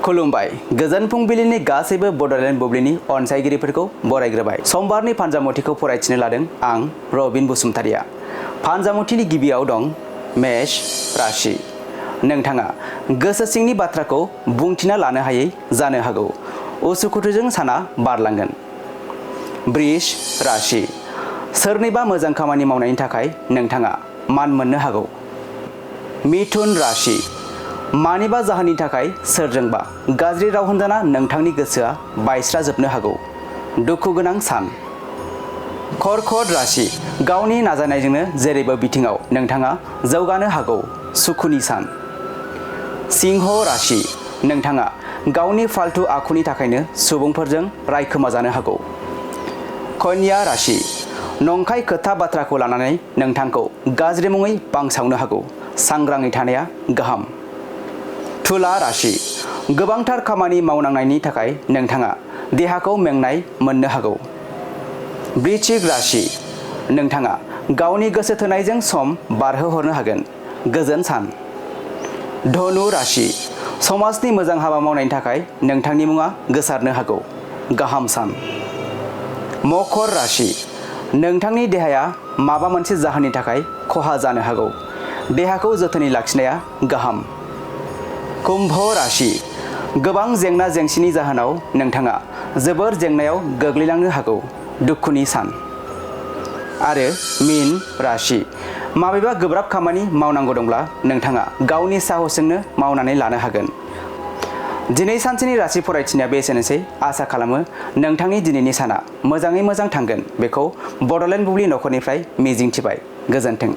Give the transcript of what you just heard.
खुलुमबाय गोजोन फुंबिलिनि गासैबो बड'लेण्ड बुब्लिनि अनसायगिरिफोरखौ बरायग्रोबाय। समबारनि फानजामुथिखौ फरायथिनो लादों आं रबिन बसुमतारिया। फानजामुथिनि गिबियाव दं मेष राशि। नोंथाङा गोसो सिंनि बाथ्राखौ बुंथिना लानो हायै जानो हागौ। उसुखुथुजों साना बारलांगोन। वृष राशि। सोरनिबा मोजां खामानि मावनायनि थाखाय नोंथाङा मान मोननो हागौ। मिथुन राशि। मानिबा जाहोननि थाखाय सोरजोंबा गाज्रि राव होनजाना नोंथांनि गोसोआ बायस्राजोबनो हागौ। दुखु गोनां सान। कर्कट राशि। गावनि नाजानायजोंनो जेरैबो बिथिङाव नोंथाङा जौगानो हागौ। सुखुनि सान। सिंह राशि। नोंथाङा गावनि फालतु आखुनि थाखायनो सुबुंफोरजों रायखोमा जानो हागौ। कन्या राशि। नंखाय खोथा बाथ्राखौ लानानै नोंथांखौ गाज्रि मुङै बांसावनो हागौ। सांग्राङै थानाया गाहाम। तुला राशि। गोबांथार खामानि मावनांनायनि थाखाय नोंथाङा देहाखौ मेंनाय मोननो हागौ। वृश्चिक राशि। नोंथाङा गावनि गोसो थोनायजों सम बारहोहरनो हागोन। गोजोन सान। धनु राशि। समाजनि मोजां हाबा मावनायनि थाखाय नोंथांनि मुङा गोसारनो हागौ। गाहाम सान। मकर राशि। नोंथांनि देहाया माबा मोनसे जाहोननि थाखाय खहा जानो हागौ। देहाखौ जोथोनै लाखिनाया गाहाम। कुम्भ राशि। गोबां जेंना जेंसिनि जाहोनाव नोंथाङा जोबोर जेंनायाव गोग्लैलांनो हागौ। दुखुनि सान। आरो मीन राशि। माबेबा गोब्राब खामानि मावनांगौ दंब्ला नोंथाङा गावनि साहसजोंनो मावनानै लानो हागोन। दिनै सानसेनि राशि फरायथिनाया एसेनोसै। आसा खालामो नोंथांनि दिनैनि साना मोजाङै मोजां थांगोन। बेखौ बड'लेण्ड बुब्लि नखरनिफ्राय मिजिंथिबाय। गोजोन्थों।